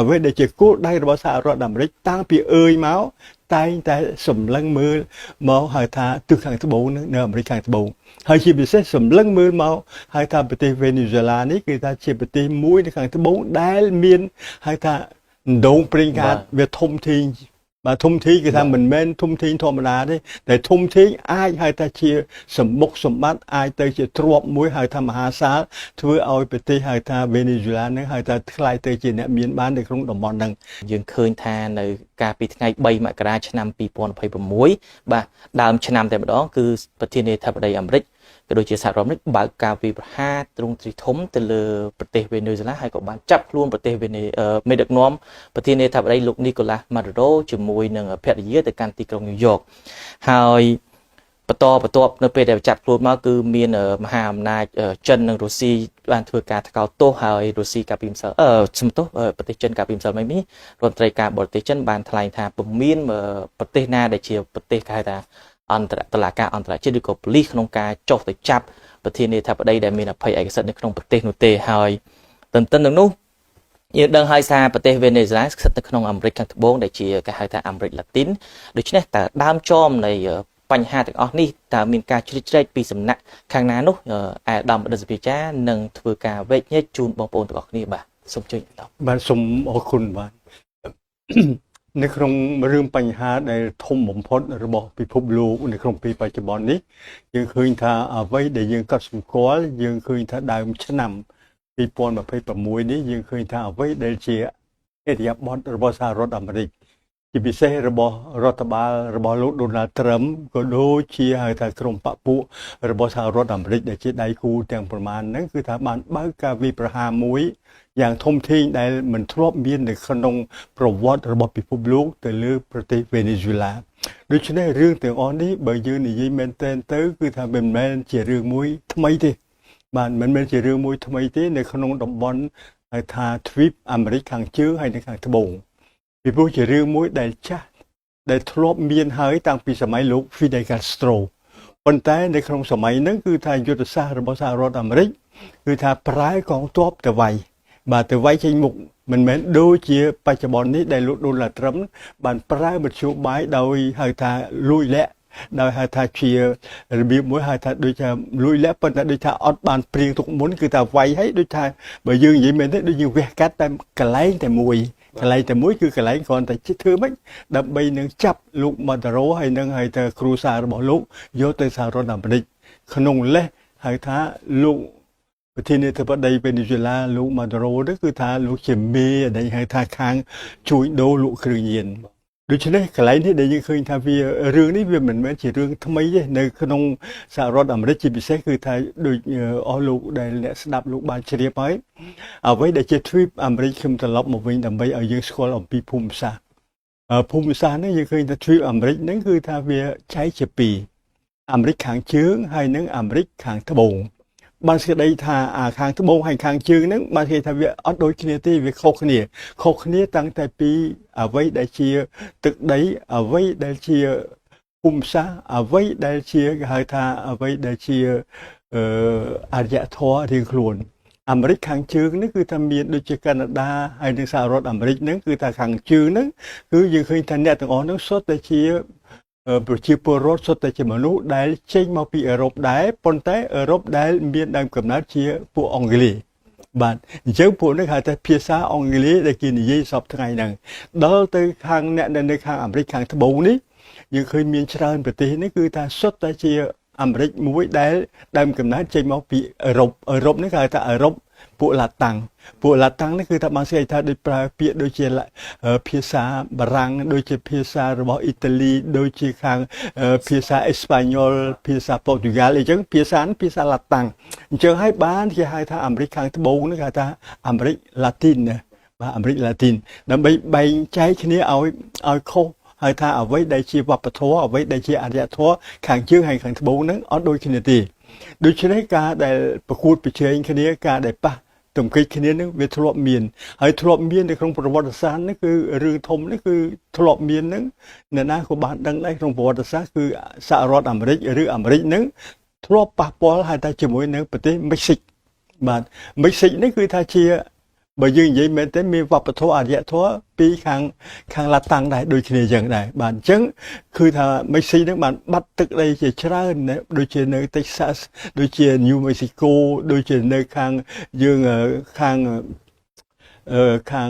អ្វីដែលជាគោលដៅរបស់សហរដ្ឋអាមេរិកតាំងពីអើយមកតែងតែសម្លឹងមើលមកហៅថាទិសខាងត្បូងនឹងនៅអាមេរិកខាងត្បូងហើយជាពិសេសសម្លឹងមើលមកហៅថាប្រទេសវេណេស៊ុយឡានេះគឺថាជាប្រទេសមួយនៅខាងត្បូងដែលមានហៅថាដងប្រេងកាតវាធំធេងបាទធំធេងគឺថាមិនមែនធំធេងធម្មតាទេតែធំធេងអាចហៅថាជាសម្បុកសម្បត្តិអាចទៅជាទ្រព្យមួយហៅថាមហាសាលធ្វើឲ្យប្រទេសហៅថាវេណេស៊ុយឡានឹងហៅថាក្លាយទៅជាអ្នកមានបាននៅក្នុងតំបន់ហ្នឹង យើងឃើញថានៅកាលពីថ្ងៃ3មករាឆ្នាំ2026បាទដើមឆ្នាំតែម្ដងគឺប្រធានាធិបតីអាមេរិកក៏ដូចជាសហរដ្ឋអាមេរិកបើកការវាយប្រហារទ្រង់ទ្រីធំទៅលើប្រទេសវេណេស៊ុយឡាហើយក៏បានចាប់ខ្លួនប្រទេសវេណេមេដឹកនាំប្រធានាធិបតីលោកនីកូឡាសម៉ាឌូរ៉ូជាមួយនឹងភរិយាទៅកាន់ទីក្រុងញូវយ៉កហើយបន្តបន្ទាប់នៅពេលដែលចាប់ខ្លួនមកគឺមានមហាអំណាចចិននិងរុស្ស៊ីបានធ្វើការថ្កោលទោសហើយរុស្ស៊ីកាលពីម្សិលសំទោសប្រទេសចិនកាលពីម្សិលមិញនេះរដ្ឋមន្ត្រីការបរទេសចិនបានថ្លែងថាពុំមានប្រទេសណាដែលជាប្រទេសគេហៅថាអន្តរតឡាការអន្តរជាតិឬក៏ប៉ូលីសក្នុងការចុះទៅចាប់ប្រធានាធិបតីដែលមានអភ័យឯកសិទ្ធិនៅក្នុងប្រទេសនោះទេហើយទន្ទឹមនឹងនោះយើងដឹងហើយថាប្រទេសវេណេស៊ុយឡាស្ថិតនៅក្នុងអាមេរិកខាងត្បូងដែលជាគេហៅថាអាមេរិកឡាទីនដូច្នេះតើដើមចមនៃបញ្ហាទាំងអស់នេះតើមានការជ្រៀតជ្រែកពីសំណាក់ខាងណានោះអាដាមបណ្ឌិតសភាចានឹងធ្វើការវែកញែកជូនបងប្អូនទាំងអស់គ្នាបាទសូមជួយបន្ត បាទសូមអរគុណបាទនៅក្នុងរឿងបញ្ហាដែលធំបំផុតរបស់ពិភពលោកនៅក្នុងពេលបច្ចុប្បន្ននេះយើងឃើញថាអ្វីដែលយើងកត់សម្គាល់យើងឃើញថាដើមឆ្នាំ2026នេះយើងឃើញថាអ្វីដែលជាអរិយាប័ត្ររបស់សហរដ្ឋអាមេរិកជាពិសេសរបស់រដ្ឋបាលរបស់លោកដូណាល់ត្រាំក៏ដូចជាហៅថាក្រុមបពពួករបស់សហរដ្ឋអាមេរិកដែលជាដៃគូទាំងប្រមាណហ្នឹងគឺថាបានបើកការវាយប្រហារមួយយ៉ាងធំធេងដែលមិនធ្លាប់មាននៅក្នុងប្រវត្តិរបស់ពិភពលោកទៅលើប្រទេសវេណេស៊ុយឡាដូច្នេះរឿងទាំងអស់នេះបើយើងនិយាយមែនទែនទៅគឺថាមិនមែនជារឿងមួយថ្មីទេបាទមិនមែនជារឿងមួយថ្មីទេនៅក្នុងតំបន់ហៅថាទ្វីបអាមេរិកខាងជើងហើយនិងខាងត្បូងពីព្រោះជារឿងមួយដែលចាស់ដែលធ្លាប់មានហើយតាំងពីសម័យលោក Fidel Castro ប៉ុន្តែនៅក្នុងសម័យហ្នឹងគឺថាយុទ្ធសាស្ត្ររបស់សហរដ្ឋអាមេរិកគឺថាប្រើកងទ័ពទៅវាយបាទទៅវាយចេញមុខមិនមែនដូចជាបច្ចុប្បន្ននេះដែលលោកដូណាល់ត្រាំបានប្រើមធ្យោបាយដោយហៅថាលួចលាក់ដោយហៅថាជារបៀបមួយហៅថាដូចថាលួចលាក់ប៉ុន្តែដូចថាអត់បានព្រៀងទុកមុនគឺថាវាយឲ្យដូចថាបើយើងនិយាយមែនទេដូចយើងវះកាត់តែកន្លែងតែមួយកន្លែងតែមួយគឺកន្លែងគ្រាន់តែធ្វើម៉េចដើម្បីនឹងចាប់លោកម៉ាឌូរ៉ូហើយនឹងហើយទៅគ្រួសាររបស់លោកយកទៅសហរដ្ឋអាមេរិកក្នុងលេសហៅថាលោកប្រធានាធិបតីវេណេស៊ុយឡាលោកម៉ាឌូរ៉ូនេះគឺថាលោកជាមេដែលហៅថាខាងជួញដូរលក់គ្រឿងញៀនដូច្នេះកន្លែងនេះដែលយើងឃើញថាវារឿងនេះវាមិនមែនជារឿងថ្មីទេនៅក្នុងសហរដ្ឋអាមេរិកជាពិសេសគឺថាដូចអស់លោកដែលអ្នកស្ដាប់លោកបានជ្រាបហើយអ្វីដែលជាទ្វីបអាមេរិកខ្ញុំត្រឡប់មកវិញដើម្បីឲ្យយើងស្គាល់អំពីភូមិសាស្ត្រភូមិសាស្ត្រនេះយើងឃើញថាទ្វីបអាមេរិកហ្នឹងគឺថាវាចែកជាពីរអាមេរិកខាងជើងហើយនិងអាមេរិកខាងត្បូងបានសេចក្តីថាអាខាងត្បូងហើយខាងជើងហ្នឹងបានគេថាវាអត់ដូចគ្នាទេវាខុសគ្នាខុសគ្នាតាំងតែពីអ្វីដែលជាទឹកដីអ្វីដែលជាភូមិសាស្ត្រអ្វីដែលជាគេហៅថាអ្វីដែលជាអឺអរិយធម៌រៀងខ្លួនអាមេរិកខាងជើងនេះគឺថាមានដូចជាកាណាដាហើយនិងសហរដ្ឋអាមេរិកហ្នឹងគឺថាខាងជើងហ្នឹងគឺយើងឃើញថាអ្នកទាំងអស់ហ្នឹងសុទ្ធតែជាប្រជាពលរដ្ឋសុទ្ធតែជាមនុស្សដែលចេញមកពីអឺរ៉ុបដែរប៉ុន្តែអឺរ៉ុបដែលមានដើមកំណើតជាពួកអង់គ្លេសបាទអញ្ចឹងពួកនេះហៅថាភាសាអង់គ្លេសដែលគេនិយាយសពថ្ងៃហ្នឹងដល់ទៅខាងអ្នកដែលនៅខាងអាមេរិកខាងត្បូងនេះយើងឃើញមានច្រើនប្រទេសនេះគឺថាសុទ្ធតែជាអាមេរិកមួយដែលដើមកំណើតចេញមកពីអឺរ៉ុបអឺរ៉ុបនេះគេហៅថាអឺរ៉ុបពួកឡាតាំងពួកឡាតាំងនេះគឺថាបានស្គាល់ថាដូចប្រើពាក្យដូចជាភាសាបារាំងដូចជាភាសារបស់អ៊ីតាលីដូចជាខាងភាសាអេស្ប៉ាញ៉ុលភាសាប៉ូទុយហ្គាល់អីចឹងភាសាភាសាឡាតាំងអញ្ចឹងហើយបានគេហៅថាអាមេរិកខាងត្បូងនេះគេហៅថាអាមេរិកឡាទីនណាបាទអាមេរិកឡាទីនដើម្បីបែងចែកគ្នាឲ្យខុសហើយថាអ្វីដែលជាវប្បធម៌អ្វីដែលជាអរិយធម៌ខាងជើងហើយខាងត្បូងហ្នឹងអត់ដូចគ្នាទេដូច្នេះការដែលប្រកួតប្រជែងគ្នាការដែលប៉ះទង្គិចគ្នានឹងវាធ្លាប់មានហើយធ្លាប់មាននៅក្នុងប្រវត្តិសាស្ត្រនេះគឺរឿងធំនេះគឺធ្លាប់មាននឹងអ្នកណាក៏បានដឹងដែរក្នុងប្រវត្តិសាស្ត្រគឺសហរដ្ឋអាមេរិកឬអាមេរិកនឹងធ្លាប់ប៉ះពាល់ហើយតែជាមួយនឹងប្រទេសមិចស៊ិកបាទមិចស៊ិកនេះគឺថាជា បើយើងនិយាយមែនទេមានវប្បធម៌អរិយធម៌ពីខាងឡាតាំងដែរដូចគ្នាយ៉ាងដែរបាទអញ្ចឹងគឺថាមេស៊ីនឹងបានបាត់ទឹកដីជាច្រើនដូចជានៅ Texas ដូចជា New Mexico ដូចជានៅខាងយើងខាងខាង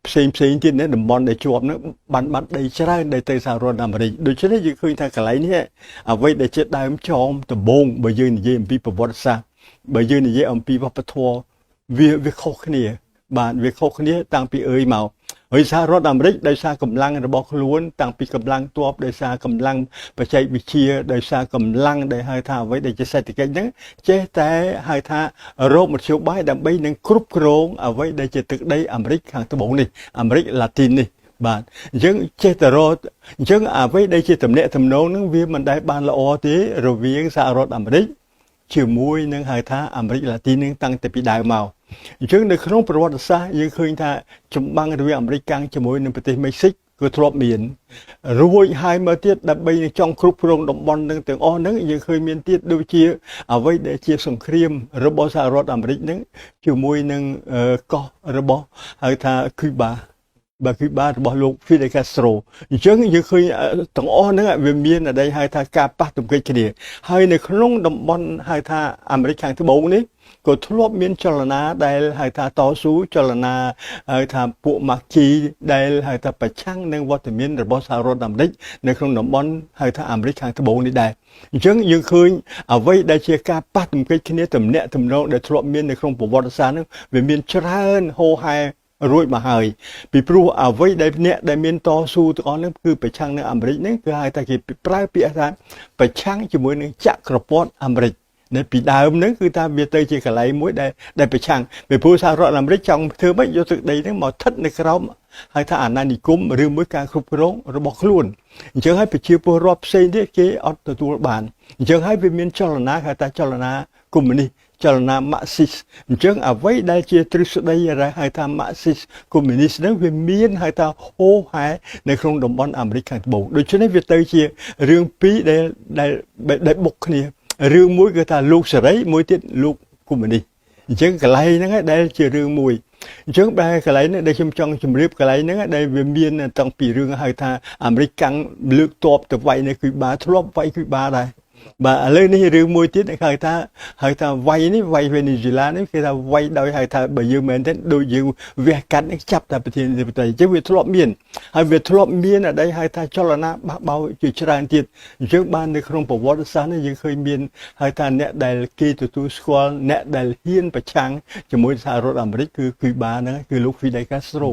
ផ្សេងផ្សេងទៀតនេះតំបន់ដែលជាប់ហ្នឹងបានបាត់ដីច្រើនដែលទៅសហរដ្ឋអាមេរិកដូច្នេះយើងឃើញថាកន្លែងនេះអ្វីដែលជាដើមចមដំបូងបើយើងនិយាយអំពីប្រវត្តិសាស្ត្របើយើងនិយាយអំពីវប្បធម៌វាខុសគ្នាបាទវាខុសគ្នាតាំងពីអើយមកហើយសហរដ្ឋអាមេរិកដោយសារកម្លាំងរបស់ខ្លួនតាំងពីកម្លាំងទ័ពដោយសារកម្លាំងបច្ចេកវិទ្យាដោយសារកម្លាំងដែលហៅថាអ្វីដែលជាសេដ្ឋកិច្ចហ្នឹងចេះតែហៅថារកមធ្យោបាយដើម្បីនឹងគ្រប់គ្រងអ្វីដែលជាទឹកដីអាមេរិកខាងត្បូងនេះអាមេរិកឡាទីននេះបាទអញ្ចឹងចេះតែរកអញ្ចឹងអ្វីដែលជាទំនាក់ទំនងហ្នឹងវាមិនដែលបានល្អទេរវាងសហរដ្ឋអាមេរិកជាមួយនឹងហៅថាអាមេរិកឡាទីននឹងតាំងតែពីដើមមកអញ្ចឹងនៅក្នុងប្រវត្តិសាស្ត្រយើងឃើញថាចម្បាំងរវាងអាមេរិកកាំងជាមួយនឹងប្រទេសមេស៊ីកគឺធ្លាប់មានរួចហើយមកទៀតដើម្បីនឹងចង់គ្រប់គ្រងតំបន់នឹងទាំងអស់ហ្នឹងយើងឃើញមានទៀតដូចជាអ្វីដែលជាសង្គ្រាមរបស់សហរដ្ឋអាមេរិកហ្នឹងជាមួយនឹងកោះរបស់ហៅថាគូបាបាទគឺបាទរបស់លោក Fidel Castro អញ្ចឹងយើងឃើញទាំងអស់ហ្នឹងវាមានអីហៅថាការប៉ះទង្គិចគ្នាហើយនៅក្នុងតំបន់ហៅថាអាមេរិកខាងត្បូងនេះក៏ធ្លាប់មានចលនាដែលហៅថាតស៊ូចលនាហៅថាពួកម៉ាគីដែលហៅថាប្រឆាំងនឹងវត្តមានរបស់សហរដ្ឋអាមេរិកនៅក្នុងតំបន់ហៅថាអាមេរិកខាងត្បូងនេះដែរអញ្ចឹងយើងឃើញអ្វីដែលជាការប៉ះទង្គិចគ្នាទំនាក់ទំនងដែលធ្លាប់មាននៅក្នុងប្រវត្តិសាស្ត្រហ្នឹងវាមានច្រើនហូរហែរួចមកហើយពីព្រោះអ្វីដែលអ្នកដែលមានតស៊ូទាំងអស់ហ្នឹងគឺប្រឆាំងនឹងអាមេរិកហ្នឹងគឺហៅថាគេប្រើពាក្យថាប្រឆាំងជាមួយនឹងចក្រពត្តិអាមេរិកនៅពីដើមហ្នឹងគឺថាវាទៅជាកន្លែងមួយដែលប្រឆាំងពីព្រោះសហរដ្ឋអាមេរិកចង់ធ្វើម៉េចយកទឹកដីហ្នឹងមកស្ថិតនៅក្រោមហៅថាអាណានិគមឬមួយការគ្រប់គ្រងរបស់ខ្លួនអញ្ចឹងហើយប្រជាពលរដ្ឋផ្សេងទៀតគេអត់ទទួលបានអញ្ចឹងហើយវាមានចលនាហៅថាចលនាកុម្មុយនីសចលនាម៉ាក់ស៊ីសអញ្ចឹងអ្វីដែលជាទ្រឹស្ដីហៅថាម៉ាក់ស៊ីសកុម្មុយនីសហ្នឹងវាមានហៅថាហូហែនៅក្នុងតំបន់អាមេរិកខាងត្បូងដូច្នេះវាទៅជារឿងពីរដែលបុកគ្នារឿងមួយគឺថាលោកសេរីមួយទៀតលោកកុម្មុយនីសអញ្ចឹងកន្លែងហ្នឹងដែលជារឿងមួយអញ្ចឹងបែរកន្លែងនេះដែលខ្ញុំចង់ជម្រាបកន្លែងហ្នឹងដែលវាមានតាំងពីរឿងហៅថាអាមេរិកកាំងលើកទ័ពទៅវាយនៅគូបាធ្លាប់វាយគូបាដែរបាទឥឡូវនេះរឿងមួយទៀតគេហៅថាវាយនេះវាយវេណេស៊ុយឡានេះគេថាវាយដោយហៅថាបើយើងមែនទេដូចយើងវះកាត់នេះចាប់តែប្រធានាធិបតីអញ្ចឹងវាធ្លាប់មានហើយវាធ្លាប់មានអីហៅថាចលនាបះបោជាច្រើនទៀតអញ្ចឹងបាននៅក្នុងប្រវត្តិសាស្ត្រនេះយើងឃើញមានហៅថាអ្នកដែលគេទទួលស្គាល់អ្នកដែលហ៊ានប្រឆាំងជាមួយសហរដ្ឋអាមេរិកគឺគូបាហ្នឹងគឺលោក Fidel Castro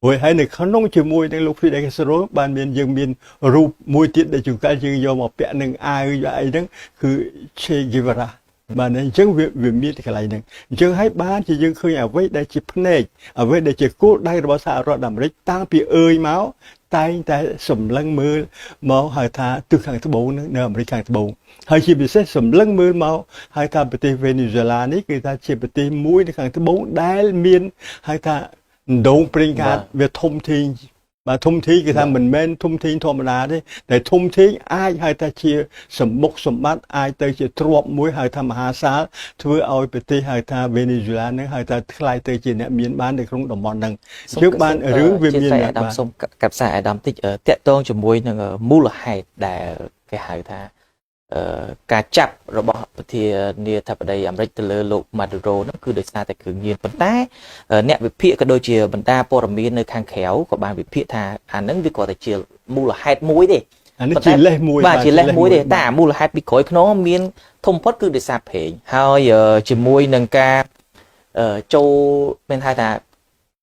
រួចហើយនៅក្នុងជាមួយនឹងលោក Fidel Castro បានមានយើងមានរូបមួយទៀតដែលជួនកាលយើងយកមកពាក់នឹងអាវអីហ្នឹងគឺ Che Guevara បាទអញ្ចឹងវាមានកន្លែងហ្នឹងអញ្ចឹងហើយបានជាយើងឃើញអ្វីដែលជាភ្នែកអ្វីដែលជាគោលដៅរបស់សហរដ្ឋអាមេរិកតាំងពីអើយមកតែងតែសម្លឹងមើលមកហៅថាទិសខាងត្បូងហ្នឹងនៅអាមេរិកខាងត្បូងហើយជាពិសេសសម្លឹងមើលមកហៅថាប្រទេសវេណេស៊ុយឡានេះគឺថាជាប្រទេសមួយនៅខាងត្បូងដែលមានហៅថាដងប្រេងកាតវាធំធេងបាទធំធេងគឺថាមិនមែនធំធេងធម្មតាទេតែធំធេងអាចហៅថាជាសម្បុកសម្បត្តិអាចទៅជាទ្រព្យមួយហៅថាមហាសាលធ្វើឲ្យប្រទេសហៅថាវេណេស៊ុយឡានឹងហៅថាក្លាយទៅជាអ្នកមានបាននៅក្នុងតំបន់ហ្នឹងជឿបានរឿងវាមានអាដាមសូមកាត់សារអាដាមតិចតាក់ទងជាមួយនឹងមូលហេតុដែលគេហៅថាការចាប់របស់ប្រធានាធិបតីអាមេរិកទៅលើលោកម៉ាឌូរ៉ូហ្នឹងគឺដោយសារតែគ្រឿងញៀនប៉ុន្តែអ្នកវិភាគក៏ដូចជាបណ្ដាព័ត៌មាននៅខាងក្រៅក៏បានវិភាគថាអាហ្នឹងវាគ្រាន់តែជាមូលហេតុមួយទេអានេះជាលេសមួយបាទជាលេសមួយទេតែមូលហេតុពីក្រោយខ្នងមានធំផុតគឺដោយសារប្រេងហើយជាមួយនឹងការចូលមានហៅថា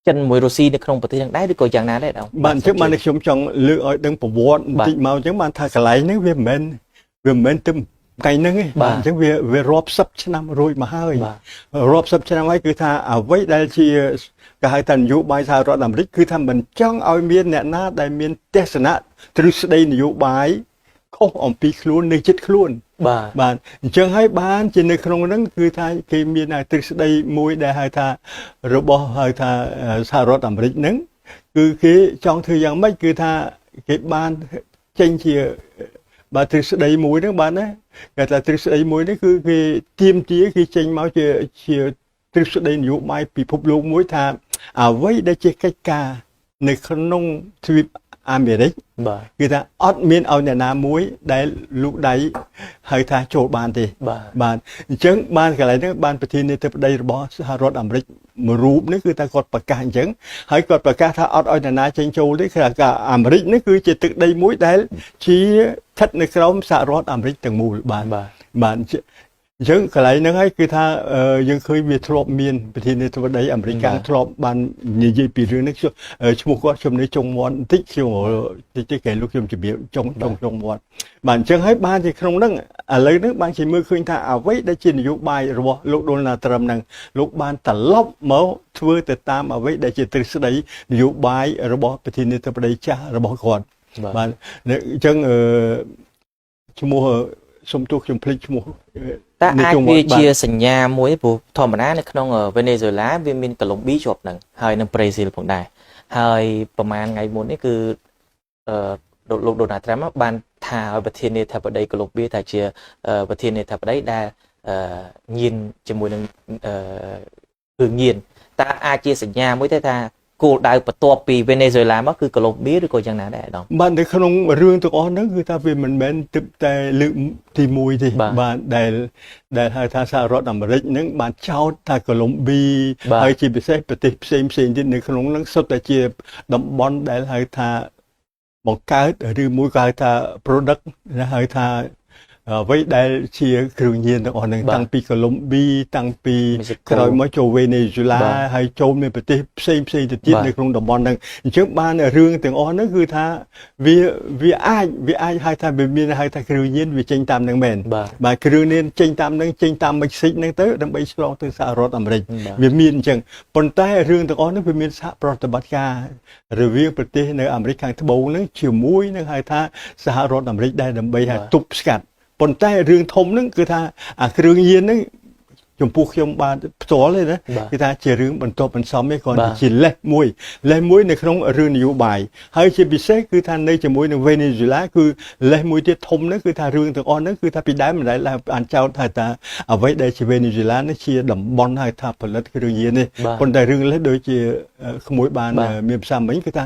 ចិនមួយរុស្ស៊ីនៅក្នុងប្រទេសហ្នឹងដែរឬក៏យ៉ាងណាដែរបាទអញ្ចឹងបានខ្ញុំចង់លើកឲ្យដឹងប្រវត្តិបន្តិចមកអញ្ចឹងបានថាកន្លែងហ្នឹងវាមិនមែនទៅថ្ងៃហ្នឹងទេបាទអញ្ចឹងវារាប់សិបឆ្នាំរួចមកហើយរាប់សិបឆ្នាំហើយគឺថាអ្វីដែលជាគេហៅថានយោបាយសហរដ្ឋអាមេរិកគឺថាមិនចង់ឲ្យមានអ្នកណាដែលមានទស្សនៈទ្រឹស្ដីនយោបាយខុសអំពីខ្លួននៅចិត្តខ្លួនបាទអញ្ចឹងហើយបានជានៅក្នុងហ្នឹងគឺថាគេមានទ្រឹស្ដីមួយដែលហៅថារបស់ហៅថាសហរដ្ឋអាមេរិកហ្នឹងគឺគេចង់ធ្វើយ៉ាងម៉េចគឺថាគេបានចេញជាបាទទ្រឹស្ដីមួយហ្នឹងបាទណាគេថាទ្រឹស្ដីមួយនេះគឺគេទៀមទាគេចេញមកជា ទ្រឹស្ដីនយោបាយពិភពលោកមួយថាអ្វីដែលជាកិច្ចការនៅក្នុងទ្វីបអាមេរិក បាទ គឺថាអត់មានឲ្យអ្នកណាមួយដែលលូកដៃហៅថាចូលបានទេ បាទ បាទអញ្ចឹងបានកន្លែងហ្នឹងបានប្រធានាធិបតីរបស់សហរដ្ឋអាមេរិកមួយរូបនេះគឺថាគាត់ប្រកាសអញ្ចឹងហើយគាត់ប្រកាសថាអត់ឲ្យអ្នកណាចេញចូលទេគឺថាអាមេរិកនេះគឺជាទឹកដីមួយដែលជាស្ថិតនៅក្រោមសហរដ្ឋអាមេរិកទាំងមូលបាទ បាទ បាទអញ្ចឹងកន្លែងហ្នឹងហើយគឺថាយើងឃើញវាធ្លាប់មានប្រធានាធិបតីអាមេរិកកាំងធ្លាប់បាននិយាយពីរឿងនេះឈ្មោះគាត់ខ្ញុំនេះចុងមាត់បន្តិចខ្ញុំតិចតិចគេលោកខ្ញុំជំរាបចុងចុងចុងមាត់បាទអញ្ចឹងហើយបានជាក្នុងហ្នឹងឥឡូវហ្នឹងបានជាមើលឃើញថាអ្វីដែលជានយោបាយរបស់លោកដូណាល់ត្រាំហ្នឹងលោកបានត្រឡប់មកធ្វើទៅតាមអ្វីដែលជាទ្រឹស្ដីនយោបាយរបស់ប្រធានាធិបតីចាស់របស់គាត់បាទអញ្ចឹងអឺឈ្មោះសុំទោសខ្ញុំភ្លេចឈ្មោះ តើអាចវាជាសញ្ញាមួយព្រោះធម្មតានៅក្នុងវេណេស៊ុយឡាវាមានកូឡុំប៊ីជាប់នឹងហើយនិងប្រេស៊ីលផងដែរហើយប្រហែលថ្ងៃមុននេះគឺអឺលោកដូណាល់ត្រាំបានថាឲ្យប្រធានាធិបតីកូឡុំប៊ីថាជាប្រធានាធិបតីដែលញៀនជាមួយនឹងគឺញៀនតើអាចជាសញ្ញាមួយទេថាគោលដៅបន្ទាប់ពីវេណេស៊ុយឡាមកគឺកូឡុំប៊ីឬក៏យ៉ាងណាដែរដង បាទនៅក្នុងរឿងទាំងអស់ហ្នឹងគឺថាវាមិនមែនទើបតែលើកទី1ទេបាទដែលហៅថាសហរដ្ឋអាមេរិកហ្នឹងបានចោទថាកូឡុំប៊ីហើយជាពិសេសប្រទេសផ្សេងផ្សេងទៀតនៅក្នុងហ្នឹងសុទ្ធតែជាតំបន់ដែលហៅថាបង្កើតឬមួយក៏ហៅថា product ហៅថាអ្វីដែលជាគ្រឿងញៀនទាំងអស់ហ្នឹងតាំងពីកូឡុំប៊ីតាំងពីក្រោយមកចូលវេណេស៊ុយឡាហើយចូលនៅប្រទេសផ្សេងផ្សេងទៅទៀតនៅក្នុងតំបន់ហ្នឹងអញ្ចឹងបានរឿងទាំងអស់ហ្នឹងគឺថាវាអាចហៅថាវាមានហៅថាគ្រឿងញៀនវាចេញតាមហ្នឹងមែនបាទគ្រឿងញៀនចេញតាមហ្នឹងចេញតាមមិចស៊ិកហ្នឹងទៅដើម្បីឆ្លងទៅសហរដ្ឋអាមេរិកវាមានអញ្ចឹងប៉ុន្តែរឿងទាំងអស់ហ្នឹងវាមានសហប្រតិបត្តិការរវាងប្រទេសនៅអាមេរិកខាងត្បូងហ្នឹងជាមួយនឹងហៅថាសហរដ្ឋអាមេរិកដែរដើម្បីឲ្យទប់ស្កាត់ប៉ុន្តែរឿងធំហ្នឹងគឺថាអាគ្រឿងញៀនហ្នឹងចំពោះខ្ញុំបាទផ្ទាល់ទេណាគឺថាជារឿងបន្ទាប់បន្សំទេគ្រាន់តែជាលេសមួយលេសមួយនៅក្នុងរឿងនយោបាយហើយជាពិសេសគឺថានៅជាមួយនឹងវេណេស៊ុយឡាគឺលេសមួយទៀតធំហ្នឹងគឺថារឿងទាំងអស់ហ្នឹងគឺថាពីដើមមិនដែលអានចោទថាតាអ្វីដែលជាវេណេស៊ុយឡានេះជាតំបន់ហៅថាផលិតគ្រឿងញៀននេះប៉ុន្តែរឿងលេសដូចជាក្មួយបានមានផ្សាមិញគឺថា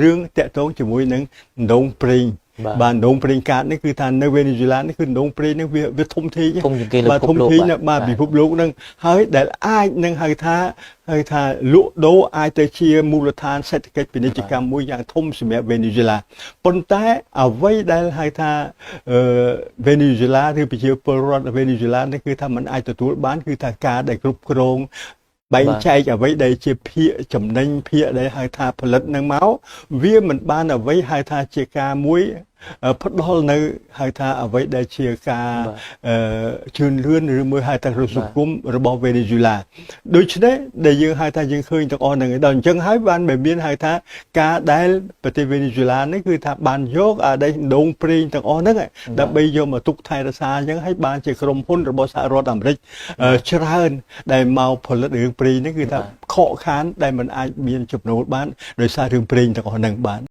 រឿងតាក់ទងជាមួយនឹងដងប្រេងបាទដងប្រេងកាតនេះគឺថានៅវេណេស៊ុយឡានេះគឺដងប្រេងនេះវាធំធេង ធំជាងគេលើ បាទធំធេងបាទពិភពលោកហ្នឹងហើយដែលអាចនឹងហៅថាហៅថាលក់ដូរអាចទៅជាមូលដ្ឋានសេដ្ឋកិច្ចពាណិជ្ជកម្មមួយយ៉ាងធំសម្រាប់វេណេស៊ុយឡាប៉ុន្តែអ្វីដែលហៅថាវេណេស៊ុយឡាឬប្រជាពលរដ្ឋវេណេស៊ុយឡានេះគឺថាมันអាចទទួលបានគឺថាការដែលគ្រប់គ្រងបែងចែកអ្វីដែលជាភាកចំណេញភាកដែលហៅថាផលិតនឹងមកវាមិនបានអ្វីហៅថាជាការមួយផ្ដល់នៅហៅថាអ្វីដែលជាការជឿនលឿនឬមួយហៅថាសង្គមរបស់វេណេស៊ុយឡាដូច្នេះដែលយើងហៅថាយើងឃើញទាំងអស់ហ្នឹងដល់អញ្ចឹងហើយបានមិនមានហៅថាការដែលប្រទេសវេណេស៊ុយឡានេះគឺថាបានយកអាដីដងប្រេងទាំងអស់ហ្នឹងដើម្បីយកមកទុកថែរក្សាអញ្ចឹងហើយបានជាក្រុមហ៊ុនរបស់សហរដ្ឋអាមេរិកច្រើនដែលមកផលិតរឿងប្រេងនេះគឺថាខកខានដែលមិនអាចមានចំណូលបានដោយសាររឿងប្រេងទាំងអស់ហ្នឹងបាទ។